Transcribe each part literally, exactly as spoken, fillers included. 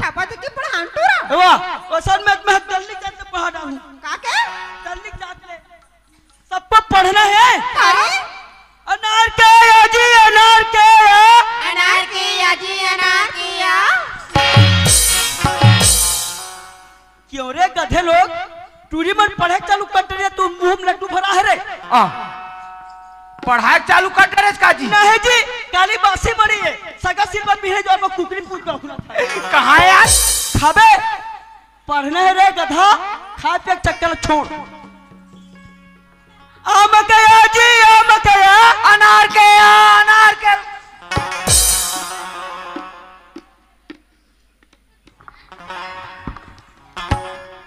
छापा देखी पढ़ान टूरा। वाह, असन में मैं कल्ली जात ले पढ़ा डालूं। का के? कल्ली जात ले। सबको पढ़ना है। अरे? अनार के या जी, अनार के या। अनार के या जी, अनार के या। क्यों रे गधे लोग, टूरी मन पढ़े चालू कर डरे, तू मुंह में लड्डू भरा है रे। आ, पढ़ाई चालू कर डरे का जी? नहीं जी, काली बासी बड़ी है, सगा सिर पर भी है जो आपको कुकरी पूछ का खुला था। कहाँ है यार? खाबे, पढ़ना है रे गधा, खाए पिए के चक्कर छोड़। आम के या जी, आम के या। अनार के या, अनार के।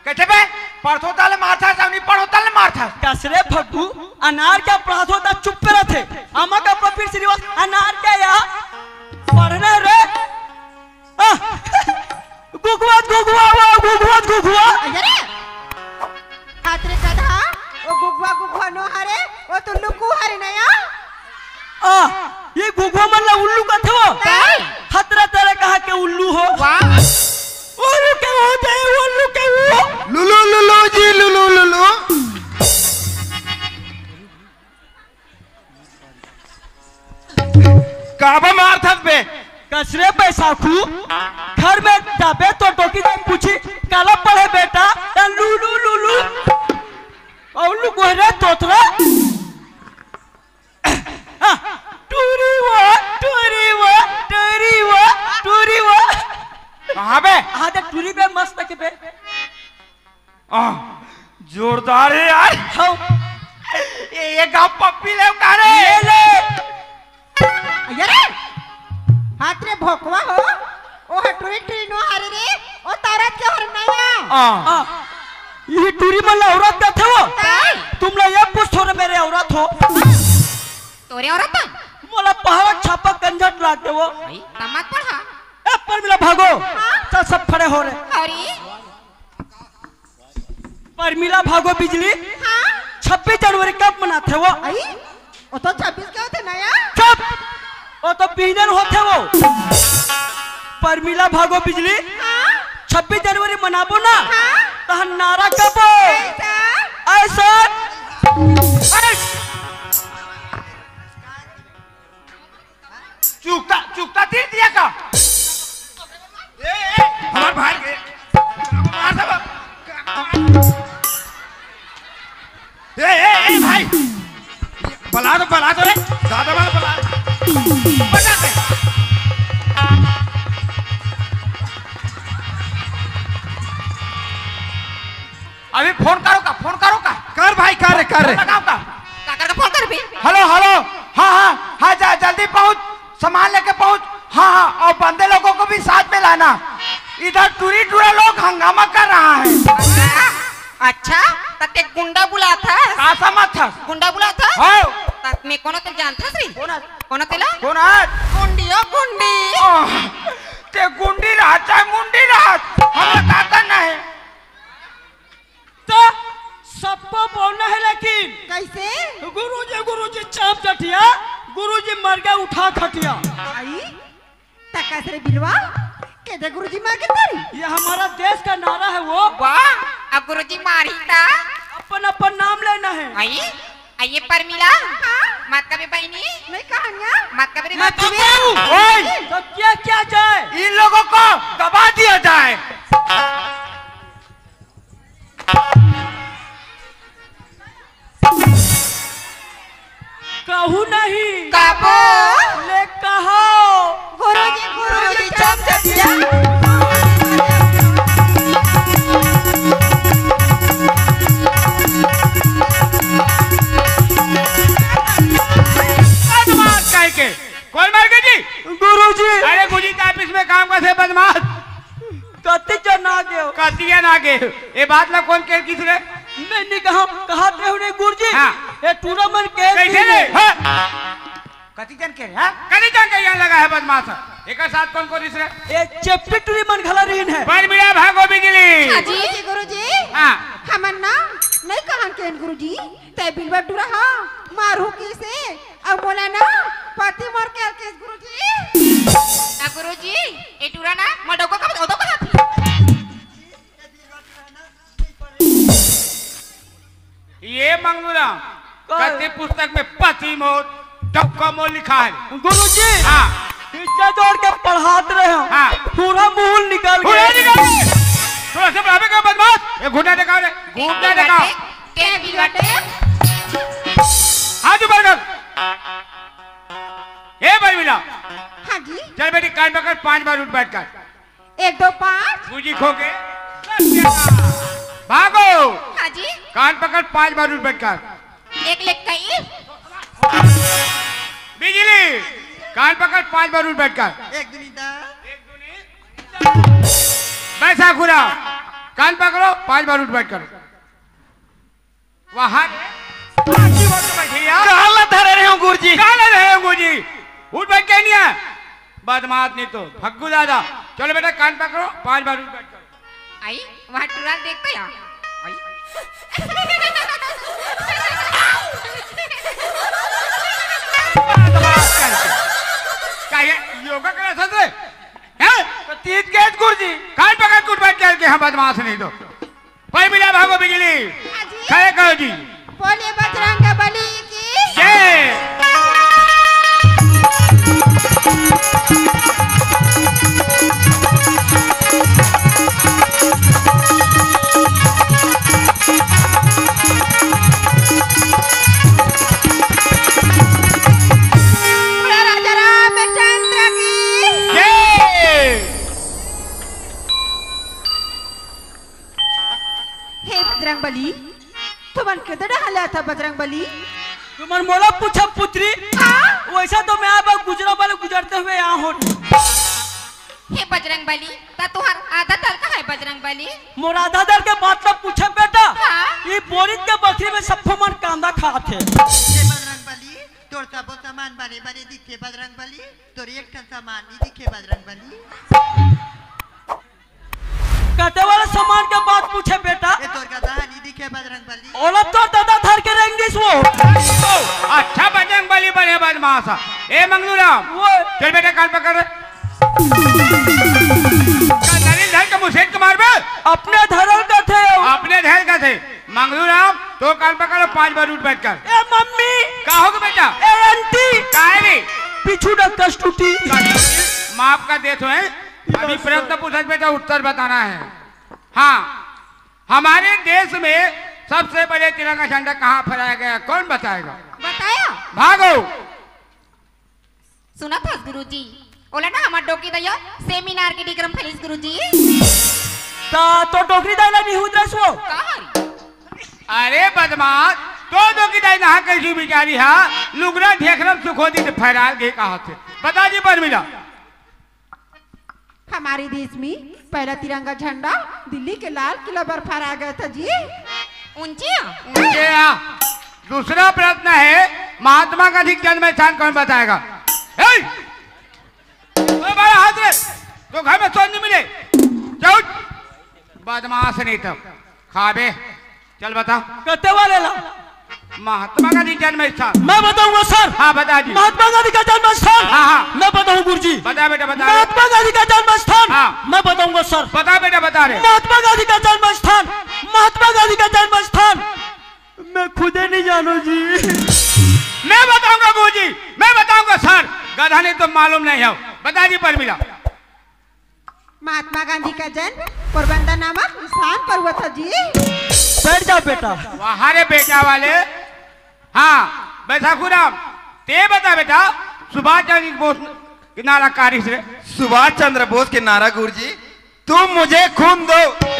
कथे बे, पढ़थो तले मारथस, अउ नी पढ़ो तले मारथस। कस रे फग्गू, अनार के पढ़थो त चुप रहथे। आमा का प्रॉफिट श्रीवास अनार के या पढ़ने रे। आ, गुगुआ, गुगुआ, वो गुगुआ, गुगुआ। अरे, हाथ रे गधा, वो गुगुआ, गुगुआ नो हरे, वो तो लुकु हरे नया। आ, ये घुघुआ मन ला उल्लू कथे वो। हैं? खतरा तेरे कहा के उल्लू हो। वाह। उल्लू के हो जाए, उल्लू के हो। लुलु, लुलु जी, लुलु, लुलु। काबर मारथस बे? कस रे बैसाखू, घर में जाबे तो टोकी दे पूछी, "काला पढ़े बेटा?" त लुलु, लुलु। अउ लुगो रे तोतरा। हाँ, टूरी वा, टूरी वा, टूरी वा, टूरी वा। कहाँ बे? हाँ, देख, टूरी बे मस्त के बे। आ, जोरदार है यार। हाँ। ये, ये गाँव पप्पी ले उतारे। ये ले। अरे, हाथ रे भोकवा हो। ओ हटुरी टुरी नो हरे रे, ओ तारत के हर नया। आ। आ, ये टूरी मन ला औरत कथे वो? काय? तुम ला ये पूछ थोड़े मेरे औरत हो। तोरे औरत है? मोला पहाड़ छापा कंझट लाग दे वो। भाई, तमाक पढ़ा। ए, परमिला भागो। हाँ? चल सब खड़े हो रे। अरे? परमिला भागो बिजली। हाँ? छब्बीस जनवरी कब मनाथे वो? आई? ओ तो छब्बीस के होथे ना यार। चुप! ओ तो बिहनन होथे वो। परमिला भागो बिजली। हाँ? छब्बीस जनवरी मनाबो ना? हाँ? तहन नारा कबो। ऐसा? ऐसा? ऐस- चुकता, चुकता तीर दिया का? ए, ए, हमार भाई के। मार दे बा। ए, ए, ए, भाई। बला दो, बला दो रे। दादा वाला बला दो। बजा दे। अभी फोन करो का, फोन करो का। कर भाई, कर रे, कर रे। लगाओ का। का कर के फोन करबे? Hello, hello. हाँ, हाँ, हाँ, जा, जल्दी पहुँच, सामान लेके पहुँच। हाँ, हाँ, और बंदे लोगों को भी साथ में लाना। इधर टूरी टूरा लोग हंगामा कर रहा है। अच्छा, त ते गुंडा बुलाथस? का समझथस? गुंडा बुलाथस? हाँ। त मैं कोनो तेला जानथस रे? कोन है? कोनो तेला? कोन है? गुंडी ओ गुंडी। आह, ते गुंडी रहा चाहे मुंडी रहा, हमरा का करना है? त सबको बोलना है लेकिन। कैसे? गुरुजी, गुरुजी चाप जटिया, गुरुजी मर गया उठा खटिया। आई? त कैसे रे बिलवा? के दे गुरुजी मर गए तेरी? ये हमारा देश का नारा है वो। वाह, अब गुरुजी मारी ता? अपन, अपन नाम लेना है। आई? आ ये परमिला? हाँ? मत कबे बहिनी? नहीं कहानिया? मत कबे रे मैं बाबू? तो कहूँ, ओए! तो क्या, क्या जाए? इन लोगों को दबा दिया जाए। कहू नहीं। काबो? ले कहो। गुरुजी, गुरुजी, चुप, चुप, चुप। बदमाश कह के। कौन मार के जी? गुरुजी। अरे गुरुजी के ऑफिस में काम करते बदमाश। कति जन आ गए हो? कति जन आ गए हो? ये बात ला कौन कह किस रे? मैं नहीं कहा, कहा ते हो नहीं गुरुजी। हाँ। ये टूरा मन कह कैसे रे? हाँ। कति जन के, हाँ? कति जन के यहाँ लगा है बदमाश? एकर साथ कौन कौन रिस रे? ए चेप्पी टूरी मन घला रहीन है। परमिला भागो बिजली। हाँ जी। गुरुजी, गुरुजी। हाँ। हमन ना नहीं कहन के गुरुजी, ते बिलवा टूरा हा मारू किसे, अब मोला ना पति मोर के केस गुरुजी। ना गुरुजी, ए टूरा ना मडोको का ओदो का मंगूराम, का? कते पुस्तक में पति मोर, डौका मोर लिखा है। गुरुजी, हाँ। इतना जोर के पढ़ात रहे हो। हाँ। पूरा मूल निकल पूरा गया। निकल गया। थोड़ा से पढ़ावे का बदमाश। ये घूमना देखा रे, घूमना देखा। क्या बिगड़े? हाथ ऊपर कर। ए भाई मिला। हाँ जी। चल बेटी, कान पकड़, पांच बार उठ बैठ कर। एक, दो, पाँच। सूजी खो के। भागो। हाँ जी। कान पकड़, पांच बार उठ बैठ कर। एक ले कई। बिजली। कान पकड़, पांच बार उठ बैठ कर। एक दूनी दस। बैसाखुरा। कान पकड़ो, पांच बार उठ बैठ कर। वहां रे। बाकी बात तो बैठे यार। कहाँ ला धरे रहे हो गुरुजी? कहाँ ला धरे हो गुरुजी? उठ बैठ के नहीं है। बदमाश नहीं तो। भग्गू दादा। चलो बेटा, कान पकड़ो, पांच बार उठ बैठ करो। आई, वहाँ टुरा देखते हैं। आई। बदमाश करके। क्या ये योगा क्लास है रे? हैं? तो तीन कैच गुरुजी। कान पकड़ के उठ बैठ करके, हम बदमाश नहीं तो। कोई मिला भागो बिजली। हाँ जी। खड़े करो जी। बोलिए बजरंग बली की। जय। बोलो राजा रामचंद्र की। जय। हे बजरंग बली, तुमन कदे डहर ले आथा बजरंग बली? तुमन मोला पूछा पुत्री? हाँ? वैसा तो मैं अब गुजरा वाले गुजरते हुए यहाँ हो। हे बजरंग बली, ता तुहार आधा दल का है बजरंग बली? मोर आधा दल के बात ला पूछे बेटा। हाँ? ये बोरित के बखरी में सब्बो मन कांदा खात हे। हे बजरंग बली, तोर सबो सामान बने बने दिखे बजरंग बली, तोर एक ठन सामान नहीं दिखे बजरंग बली। कते वाला सामान के बात पूछे बेटा? ये तोर गधा नहीं दिखे बजरंग बली। ओला तोर दादा धर के रेंगिस वो। अच्छा बजरंग बली बने बदमाश। ए मंगलूराम, वो। चल बेटा कान पकड़। का नरिल धर के मुसेट के मारबे? अपने धरल कथे। अपने धरल कथे। मंगलूराम, तो कान पकड़, पांच बार उठ बैठ कर। ए मम्मी। का होगे बेटा? ए आंटी। का है रे? पीछू डग कस टूटी। माफ कर देत हों। अभी प्रश्न पूछत बेटा, उत्तर बताना है। हाँ, हमारे देश में सबसे पहले तिरंगा झंडा कहाँ फहराया गया, कौन बताएगा? बताया। भागो। सुनत हस गुरुजी, ओला ना हमर डोकरी दाई सेमिनार के डिगरम फैलिस गुरुजी। ता तो डोकरी दाई ला नहीं हुदरस वो। का हरी? अरे बदमाश, तो डोकरी दाई नहा के जो बिचारी हा, लुगरा ढेखरम सुखोदी से फहराल गए कहा थे। बता जी परमिला। हमारे देश में पहला तिरंगा झंडा दिल्ली के लाल किला पर फहराया गया था जी। ऊंचे आ? ऊंचे आ। दूसरा प्रश्न है, महात्मा गांधी के जन्म स्थान कौन बताएगा? ए! ओ बड़ा हाथ रे, तो घर में सोन नहीं मिले। जाओ। बदमाश नहीं तो खाबे। चल बता। कते वाले ला? महात्मा गांधी जन्म स्थान। मैं बताऊंगा सर। हाँ, बता जी। महात्मा गांधी का जन्म स्थान। हाँ, हाँ। मैं बताऊं गुरुजी। बता बेटा, बता। महात्मा गांधी का जन्म स्थान। हाँ। मैं बताऊंगा सर। बता बेटा, बता रे। महात्मा गांधी का जन्म स्थान, महात्मा गांधी का जन्म स्थान मैं खुदे नहीं जानू जी। मैं बताऊंगा गुरुजी, मैं बताऊंगा सर। गधा नहीं तो मालूम नहीं है। बता जी परमिला। महात्मा गांधी का जन्म पोरबंदर नामक स्थान पर हुआ था जी। बैठ जाओ बेटा। वाह रे बेटा वाले। हाँ, बैसाखू राम, ते बता बेटा, सुभाष चंद्र बोस के नारा का रिहिस रे? सुभाष चंद्र बोस के नारा गुरुजी, तुम मुझे खून दो। ए!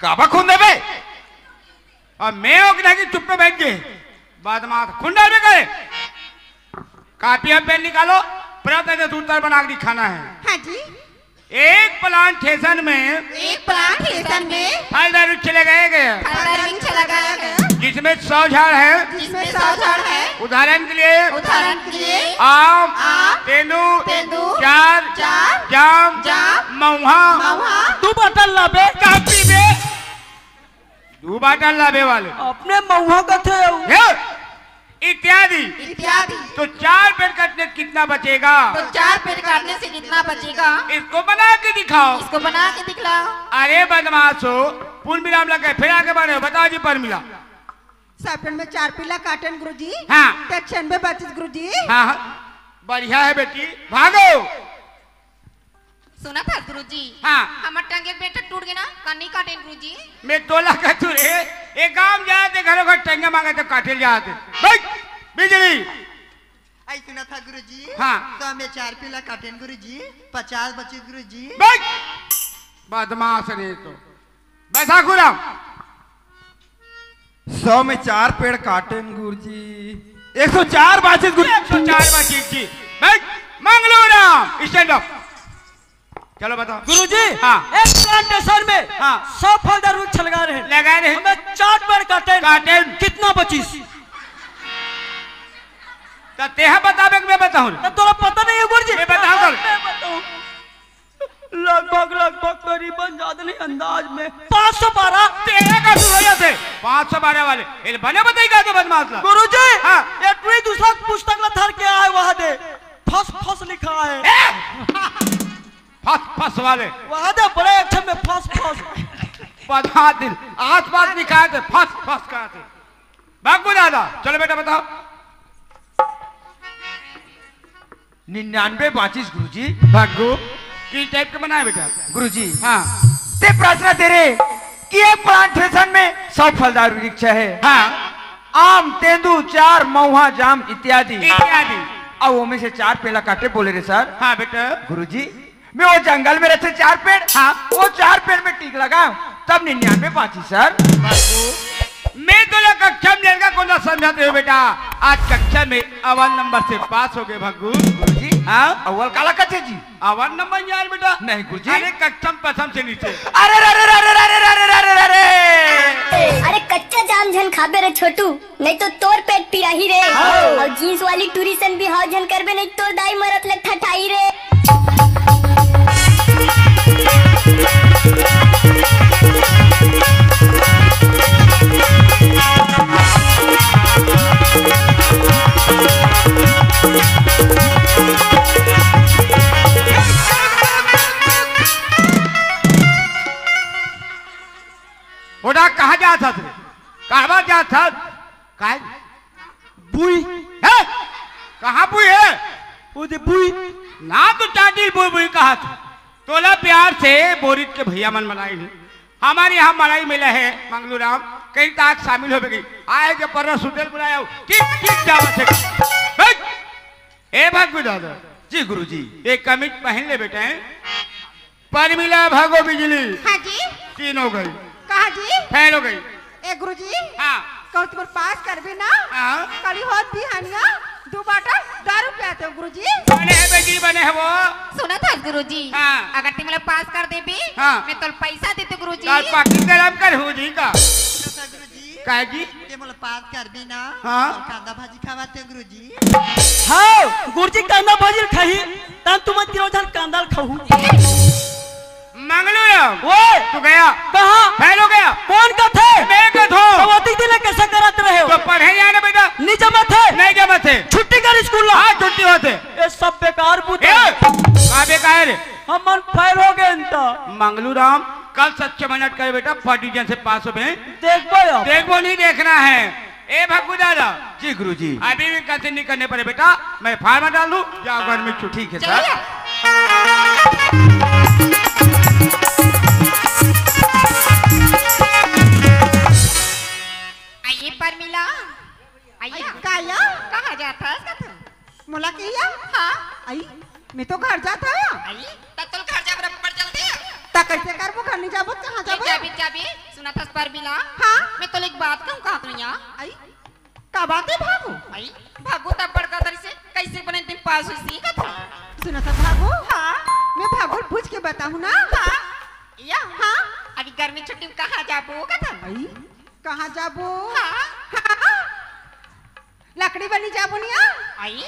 काबा खून देबे? अब मैं ओकरा के चुप्पे बैठ के बदमाश खून डालबे करे। कॉपी और पेन निकालो, प्रश्न के उत्तर बना के दिखाना है। हाँ जी। एक प्लांटेशन में एक प्लांटेशन में फल दारू चले गए गए। फल दारू चले गए गए। जिसमें सौ झाड़ है। जिसमें सौ झाड़ है। उदाहरण के लिए उदाहरण के लिए आम, आम, तेंदू, तेंदू, चार, चार, जाम, जाम, महुआ, महुआ। दू बाटल लाबे। कॉपी में दू बाटल लाबे वाले। अपने महुआ कथे हो। हे, इत्यादि। इत्यादि। तो चार पेड़ काटने कितना बचेगा? तो चार पेड़ काटने से कितना बचेगा? इसको बना के दिखाओ। इसको बना के दिखलाओ। अरे बदमाशो, पूर्णिमा ला कहे, फेर आगे बढ़े, बताओ जी परमिला। सौ पेड़ में चार पेड़ ला काटेन गुरुजी। हाँ। ते छन में बचिस गुरुजी। हाँ, हाँ। बढ़िया है बेटी, भागो। सुनत हस गुरुजी? हाँ। हमर टंगे के बेटा टूट गे ना, त नहीं काटेन गुरुजी। मैं तोला कहत हूँ रे, ए गाँव जात हे, घरो घर टंगे मांगे त काटे ल जात हे। बैठ, बिजली। आई सुनत हस गुरुजी? हाँ। सौ में चार पेड़ ला काटेन गुरुजी, पचास बचिस गुरुजी। बैठ, बदमाश रे तो। बैठा गुलाम। सौ में चार पेड़ काटेन गुरुजी। एक सौ चार बाचिस गुरु। एक सौ चार बाचिस जी। बैठ, मंगलू राम, stand up। चलो बताओ। गुरुजी, हाँ। एक प्लांटेशन में हाँ। सौ फलदार वृक्ष लगा रहे हैं। लगा रहे हैं। हमें चार पेड़ काटेन। काटेन। कितना बचिस? त तेहा बताबे कि मैं बताऊं? त तोला पता नहीं है गुरुजी। मैं बताऊं कल। मैं बताऊं। लगभग, लगभग करीबन ज्यादा नहीं, अंदाज में पाँच सौ बारह। तेरे का शुरू हो जाते पाँच सौ बारह वाले। ये बने बताई का तो बदमाश ला। गुरुजी, हाँ। ये टुरी दूसरा पुस्तक ला धर के आए, वहां दे फस फस लिखा है। ए! फस फस वाले। वहां दे बड़े अक्षर में फस फस। पता दिन आसपास लिखा है, फस फस कहा थे। बाबू दादा, चलो बेटा बताओ। निन्यानवे बाचिस गुरुजी। भागो, किस टाइप के बनाए बेटा? गुरुजी, हाँ। ते प्रश्न दे रे कि एक प्लांटेशन में सौ फलदार वृक्ष है। हाँ। आम, तेंदू, चार, महुआ, जाम इत्यादि। इत्यादि। अब वो में से चार पेड़ ला काटे बोले रे सर। हाँ बेटा। गुरुजी, मैं वो जंगल में रहते चार पेड़, हाँ। वो चार पेड़ में टीक लगाऊं, तब निन्यानवे बाचिस सर। बाबू, मैं तोला कक्षा में लेगा कौन सा समझाते हो बेटा? आज कक्षा में अव्वल नंबर से पास हो गए भागू। गुरुजी, हाँ? अव्वल काला कथे जी? अव्वल नंबर यार बेटा। नहीं गुरुजी। अरे कक्षा में प्रथम से नीचे। अरे, अरे, अरे, अरे, अरे, अरे, अरे। अरे कच्चा जाम झन खाबे रे छोटू, नहीं तो तोर पेट पिराही रे। हाँ। और जींस वाली टूरी सन बिहाव झन करबे, नहीं तोर दाई मरत ले ठठाई रे। ओडा कहाँ जात हस रे? कहवा जात हस? काय? बुई। हे? कहाँ बुई हे? ओ दे बुई। ना तो चाटी बुई बुई कहा था। तोला प्यार से बोरित के भैया मन मनाई है। हमारे यहाँ मड़ई मिला है, मंगलू राम, कहीं ताक शामिल हो गई। आए के पर्रा सुतेल बुलाया हो। ठीक, ठीक, जावा से। बैठ। ए भागू दादा। जी गुरुजी। एक कमीज पहन ले बेटा, हैं? परमिला भागो बिजली। हाँ जी। तीन हो गई। कहा जी? फेल हो गई। ए गुरुजी। हाँ। कहूँ तुम्हारे पास कर भी ना। हाँ। कली होत बिहानिया दो बाटल दारू पियाते हो गुरुजी। बने है बेटी, बने है वो। सुनत हस गुरुजी। हाँ। अगर तुम लोग पास कर देबी, हाँ। मैं तोल पैसा देते गुरुजी। काल पाकिट गरम कर हो जी का। गुरुजी। काय जी? ते मोला पास कर भी ना। हाँ। और कांदा भाजी खवाते गुरुजी। हाँ, गुरुजी कांदा भाजी खाही, तन तुम तीनों जन कांदा खाहू। मंगलू राम। ओए! तू गया। कहाँ? फेल हो गया। कौन कथे? मैं कथों। तो वो तीन दिन कैसे करत रहे हो? तो पढ़े जाना बेटा। नहीं जमत हे। नहीं जमत हे। छुट्टी कर स्कूल ला। हाँ, छुट्टी होते। ये सब बेकार बुता। ए, का बेकार है? हमन फेल हो गए इनका। मंगलू राम, कल सच्चे मेहनत करे बेटा, फर्स्ट डिवीजन से पास हो बे। देखबो अब। देखबो नहीं, देखना है। ए भग्गू दादा। जी गुरुजी। अभी भी कंटिन्यू करने पड़े बेटा, मैं फार्मा डाल दूं, जाओ घर में छुट्टी। ठीक है सर। चलिए। आइए परमिला, आइए। आई, का या? कहाँ जात हस कथों? मोला कहिया? हाँ। आई, मैं तो घर जात हवं। आई, त तोल घर जाब रबर जल्दी। त कैसे करबो, घर नहीं जाबो, कहाँ नहीं जाबो? जाबे, जाबे। सुनत हस परमिला? हाँ। मैं तोल एक बात कहूँ, कहाँ तो यहाँ? आई, का बात है भागू? आई, भागू तब बड़का दरी से कैसे बने दिन पास हुई सी कथों। सुनत हस भागू? हाँ। मैं भागू पूछ के बताहूँ ना। हाँ। या? हाँ। अभी गर्मी छुट्टी में कहाँ जाबो कथों? आई, कहाँ जाबो? हाँ। हाँ। लकड़ी बनी जाबो निया? आई,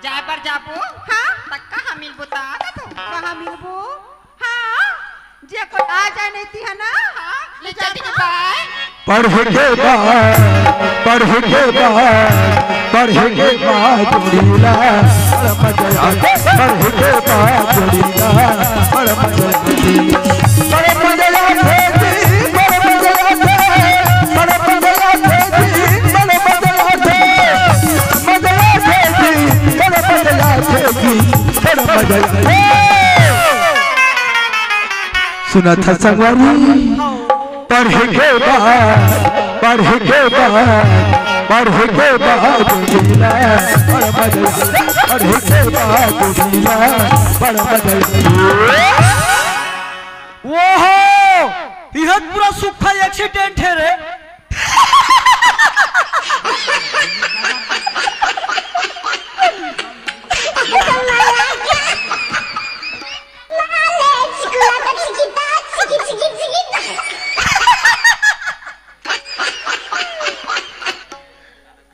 जाए बर जाबो? हाँ। त कहाँ मिलबो त कथों? कहाँ मिलबो? हाँ, जे कोई आ जाए नहीं तिहा ना। हाँ, ले चल दी बाय। पढ़े के बाद, पढ़े के बाद, पढ़े के बाद जोड़ीला, बड़ मजा आथे, पढ़े के बाद जोड़ीला, बड़ मजा आथे, बड़ मजा आथे, बड़ मजा सुनत हस संगवारी, पढ़े के बाद, पढ़े के बाद, पढ़े के बाद मिला, बड़ मजा, पढ़े के बाद मिला, बड़ मजा। ओहो, इहे पूरा सुक्खा एक्सीडेंट हे रे।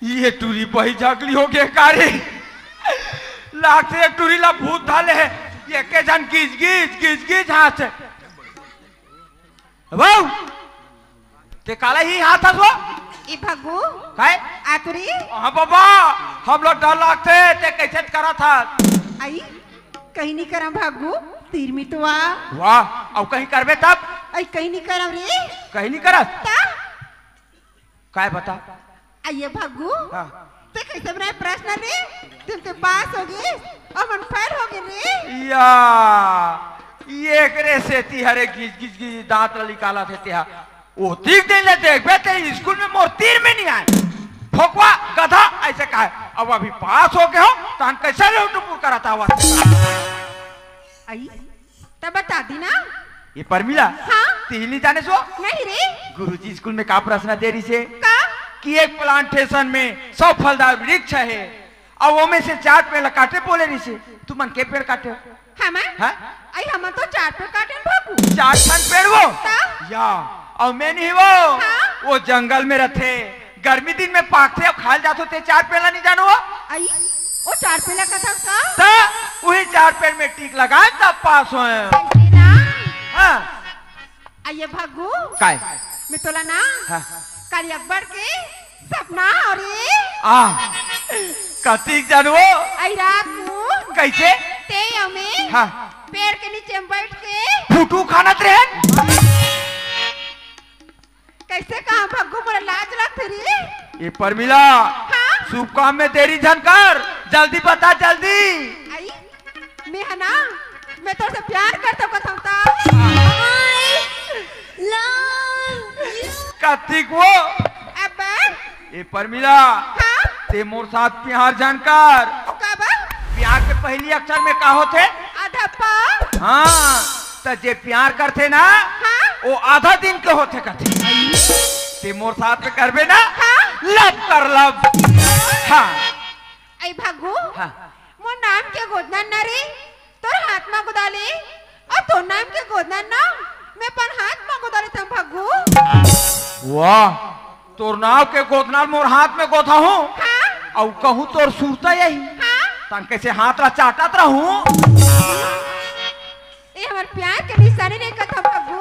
ये टूरी बही झगली हो गे का रे? लागथे ये टूरी ला भूत धर ले हे। ये के झन गिज गिज, गिज गिज हाँसथे। बाबू, ते काला ही हाँसथस वो? ए भग्गू। काय? आतुरी? हाँ बाबा, हमला डर लागथे, ते कइसे करत हस? आई, कहीं नहीं करम भग्गू, तीर में तो आ। वाह, अउ कहीं करबे तब? आई, कहीं नहीं करम रे। कहीं नहीं करस? ता? काय बता? आ ये भग्गू, हाँ। ते कइसे बनाए प्रश्न रे? तुम तो पास हो गे अउ मन फेल हो गे रे। या, ये एकरे सेती हरे गिज गिज गिज दांत ल निकालथे तेहा। ओतिक दिन ले देखबे ते स्कूल में मोर तीर में नहीं आए। फोकवा, गधा, अइसे कहे। अब अभी पास हो गे हों, तहन कइसे रे टुपुर करत हवस? आई, त बता दी ना। ये परमिला, हाँ? तिही नहीं जानेस वो? नहीं रे। गुरुजी स्कूल में का प्रश्न दे रहिसे? का? कि एक प्लांटेशन में सौ फलदार वृक्ष हे, अउ ओमे से चार पेड़ ला काटे बोले रहिसे, तुमन के पेड़ काटे हो? हमन? हाँ? आई, हमन तो चार पेड़ काटेन भग्गू। चार ठन पेड़ वो? ता? या, अउ मैं नहीं वो? हाँ? वो जंगल में रहिथे, गर्मी दिन में पाकथे अउ खाए ल जाथे, ते चार पेड़ ला नहीं जानो वो? आई, वो चार पेड़ ला कथस का? त उही चार पेड़ में टिक लगाए तब पास होए। अइसे ना। हाँ। आ ये भग्गू। काय? मैं तोला ना। हाँ। काली अब्बड़ के सपना हो रे। आ, कतिक जानबो? आई रात को। कइसे? ते अउ मैं। हाँ। पेड़ के नीचे में बइठ के। फुटू खानत रहेन। कइसे कहा भग्गू, मोला लाज लगथे रे। ये परमिला, हाँ? शुभ काम में देरी झन कर, जल्दी बता, जल्दी। आई, मैं ह ना, मैं तोर से प्यार करथों कथों त। I love you। कतिक वो? अब्बड़। ये परमिला, हाँ? ते मोर साथ प्यार झन कर। काबर? प्यार के पहिली अक्षर में का होथे? आधा प। हाँ, त जे प्यार करथे ना, हाँ? वो आधा दिन के होथे कथे। ते मोर साथ में करबे ना, हाँ? Love कर love। हाँ। आई भग्गू, हाँ। मोर नाम के गोदना न रे, तोर हाथ म गोदा ले, अउ तोर नाम के गोदना न, मैं अपन हाथ म गोदा लेथों भग्गू। वाह, तोर नाम के गोदना ल मोर हाथ में गोदाहूं, हाँ? अउ कहूं तोर सुरता आही, हाँ? तहन कइसे हाथ ला चाटत रहूं। ये हमर प्यार के निशानी नहीं कथस भग्गू।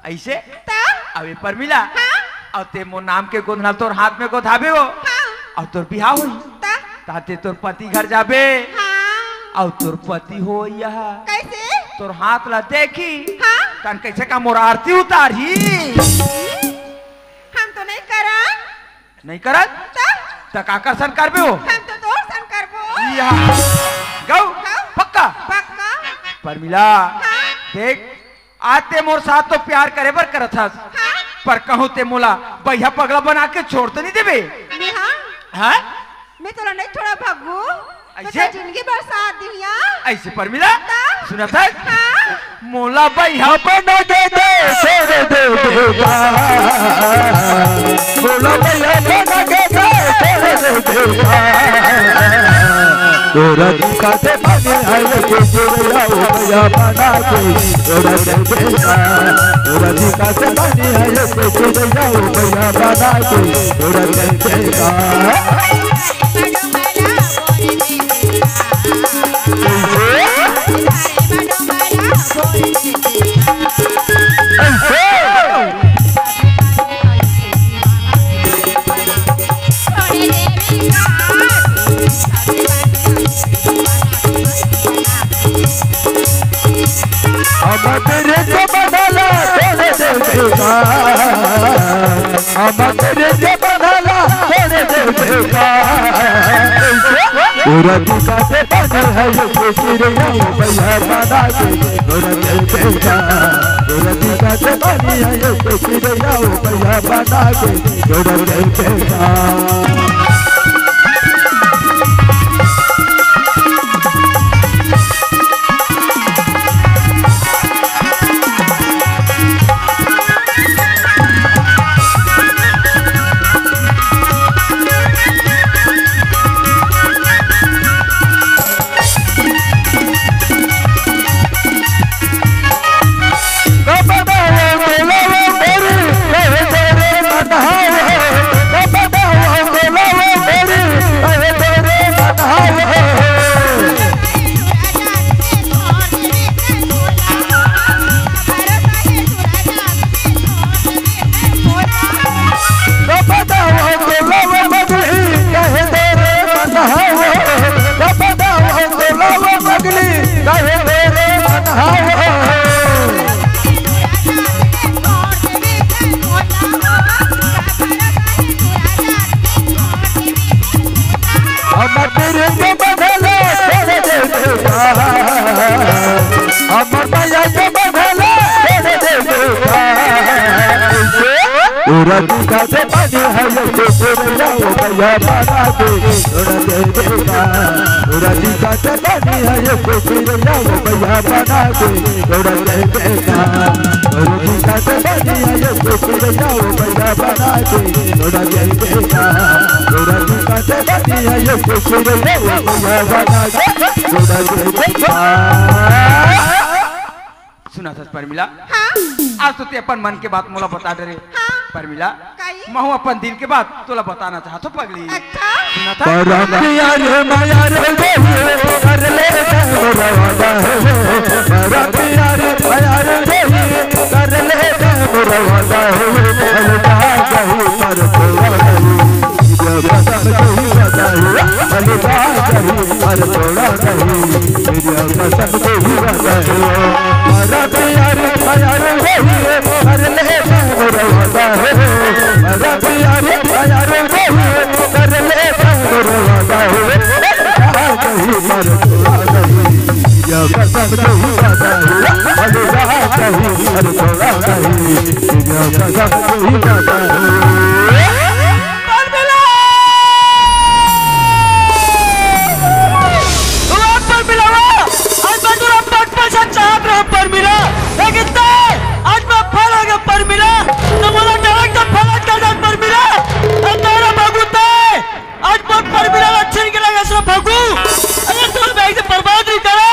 अइसे? त? अबे परमिला, हाँ? अउ ते मोर नाम के गोदना ल तोर हाथ में गोदाबे वो, हाँ। अउ तोर बिहाव होही। त? ताते तोर पति घर जाबे। हाँ। अउ तोर पति होही। कइसे? तोर हाथ ला देखही। हाँ। तहन कइसे का मोर आरती उतारही। हम तो नहीं करन। नहीं करत? त? त काकर सन करबे वो? हम तो तोर सन करबो। या। गऊ? गऊ? पक्का? पक्का। परमिला, हाँ। देख, आज ते मोर साथ तो प्यार करे बर करत हस, हाँ। पर कहूं ते मोला बइहा पगला बना के छोड़ तो नहीं देबे? मैं हाँ। हाँ? मैं तोला नहीं छोड़ा भग्गू। अइसे? तो जिंदगी भर साथ दिहिया। अइसे परमिला? त? सुनत हस? हाँ। मोला बइहा बना दे दे, छोड़ दे दे। मोला बइहा बना दे दे, छोड़ दे दे। तोरा दिखा से बने आए के जुड़िया, ओ भैया बना के तोरा दे देगा। तोरा दिखा से बने आए के जुड़िया, ओ भैया बना के तोरा दे देगा। हम तेरे से बदला तोरे दिल का। हम तेरे से बदला तोरे दिल का। तोरा दिखा दे पानी है ये कोसी रे, आओ भैया बना दे। तोरा दिखा दे पानी है ये कोसी रे, आओ भैया बना दे। तोरा दिखा दे। हमर पीर के बंधले छोड़ दे देता, हमर मैया के बंधले छोड़ दे देता। तोरा दिखा दे पानी है ये कोसी रे, आओ भैया बना दे। तोरा दिखा दे पानी है ये कोसी रे, आओ भैया बना दे। तोरा दिखा दे पानी है ये कोसी रे, आओ भैया बना दे। तोरा दिखा दे पानी है ये कोसी रे, आओ भैया बना दे। तोरा दिखा। सुना था परमिला? हाँ। आज तो ते अपन मन के बात मोला बता डरे। हाँ। परमिला, काई? महू अपन दिल के बात तोला बताना चाहत हो पगली। अच्छा। सुना था? परम प्यार माया रे देही, कर ले मोरा वादा है। परम प्यार माया रे देही, कर ले मोरा वादा है। अलगा कहीं पर तोरा नहीं, जब कसम कहीं वादा है। अलगा कहीं पर तोरा नहीं, मेरी कसम से ही वादा है, हमारा प्यार, प्यार वही है, कर ले मोरा वादा है, हमारा प्यार, प्यार वही है, कर ले मोरा वादा है, कहीं पर तोरा नहीं, मेरी कसम से ही वादा है, अलगा कहीं पर तोरा नहीं, मेरी कसम से ही वादा है। परमिला! वाह, परमिला, वाह! आज मैं तोरा बचपन से चाहत रहा, परमिला। लेकिन तै, आज मैं फल हो गया, परमिला। तो बोला, डायरेक्ट फल कर दे, परमिला। और तोरा भगुते, आज मैं परमिला ला छीन के लगे से भगू। अरे, तोर बैग से बर्बाद नहीं करो।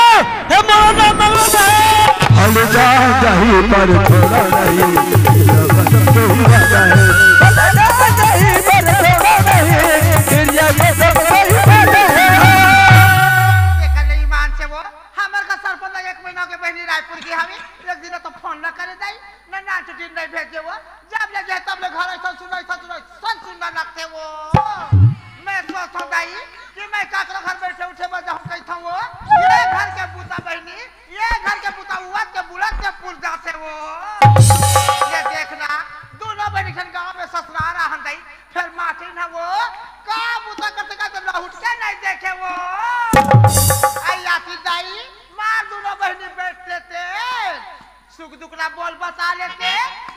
हे मौलाना, मौलाना है। अलगा कहीं पर छोड़ा नहीं, मेरा कसम से ही वादा है। अलगा कहीं पर छोड़ा नहीं, मेरा कसम से ही वादा है। एकर ले ईमान से वो, हमर का सरपंच एक महीना के बहनी रायपुर की हवी, एक दिन तो फोन न करे जाई, न नान छुट्टी नहीं भेजे वो, जब ले जाए तब ले घर ऐसा सुनो, ऐसा सुनो, ऐसा सुंदर लगते वो। मैं सोचता दाई कि मैं काकरो घर बैठे उठे बजा हूँ कहता हूँ वो, ये घर के बूता बहनी, ये घर के बुता उवत के बुलत के पुर जाथे वो। ये देखना, दोनों बहिनी खन गाँव में ससुरार आहन दई, फिर माटी न वो, का बुता करते करते लहुट के नहीं देखे वो। आई आती दाई, मार दोनों बहिनी बैठ लेते। सुख दुख ला बोल बता लेते,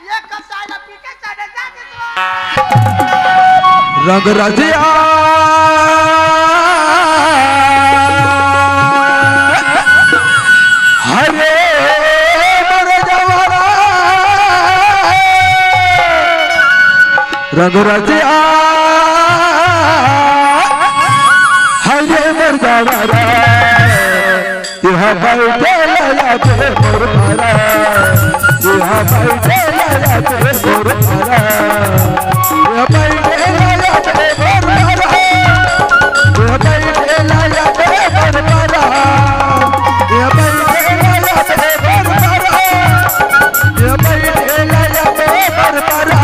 ये कब चाय ना पी के चले जाते तो। रंग रजिया, हरे मोर जवारा, रंग रजिया, हरे मोर जवारा। यहाँ बैठे लाया थे मोर पारा, यहाँ बैठे लाया थे मोर पारा, यहाँ बैठे लाया थे मोर पारा, यहाँ बैठे लाया थे मोर पारा, यहाँ बैठे लाया थे मोर पारा, यहाँ बैठे लाया थे मोर पारा।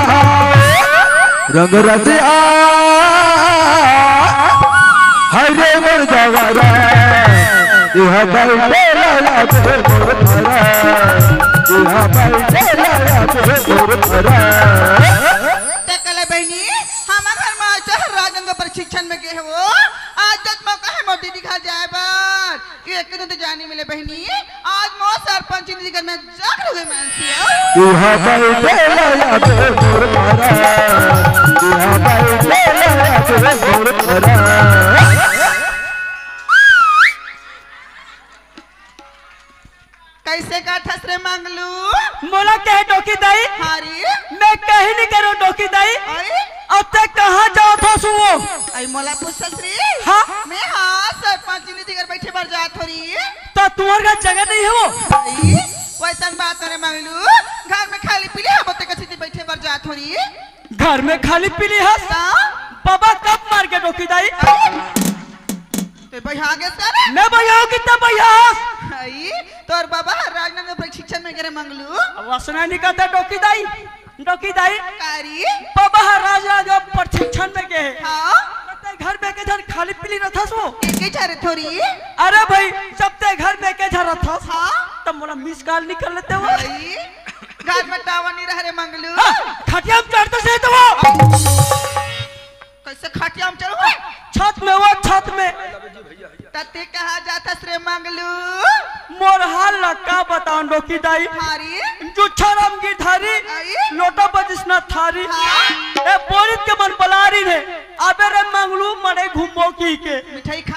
रंग रसिया, हाय रे मोर जवारा, इहा बैठे लाला तोर मोर भरा, इहा बैठे लाला तोर मोर भरा। ते कले बहिनी, हमर घर में आज राजन के प्रशिक्षण में गे हे वो, आज जत मौका हे मोर दीदी आज मोर सरपंच जी के घर में जाकर हुए मनसी हो। इहाँ बैठे लाया दे मोर करा, इहाँ बैठे लाया दे मोर करा। कइसे कथस रे मंगलू? मोला कहे डोकी दाई? हाँ रे। मैं कहीं नहीं करो डोकी दाई। अरे? अब तक कहाँ जात हस वो? अरे मोला पूछस रे? हाँ? मैं हाँ सरपंच जी के घर बैठे बर जात हो री। त तुम्हर घर जगह नहीं हे वो? अरे, वइसन बात नहीं रे मंगलू, घर में खाली पीली हबो ते कछी बैठे बर जात हो री। घर में खाली पीली हस? हाँ? बाबा कब मर गे डोकी दाई? अरे, ते बइहा गे सर? मैं बइहा हूँ, कितना बइहा हस? अरे, तोर बाबा ह राजनांदगांव प्रशिक्षण में गे रे मंगलू। अब वसना नहीं कहता डोकी दाई, डोकी दाई। कारी? बाबा ह राजनांदगांव प्रशिक्षण में गे हे। हाँ? ते घर में के झन खाली पीली रथस वो? एके झन थोरी। अरे भाई, जब ते घर में के झन रथस, हाँ? तब मोला मिस कॉल नहीं कर लेते वो। भाई, घर में टावर नहीं रह रे मंगलू। हाँ, खटिया में चढ़ते से तो वो। कइसे खटिया में चढ़ू? छत में वो, छत में। त ते कहाँ जाथस रे मंगलू? मोर हाल ला का बताऊं डोकी दाई? हाँ रे। जूछा राम गिरधारी, आई? लोटा बजिस ना थारी। हाँ। ए बोरित के मन बलारी ने, अबे रे मंगलू मड़ई घूमबो कहिके। मिठाई खा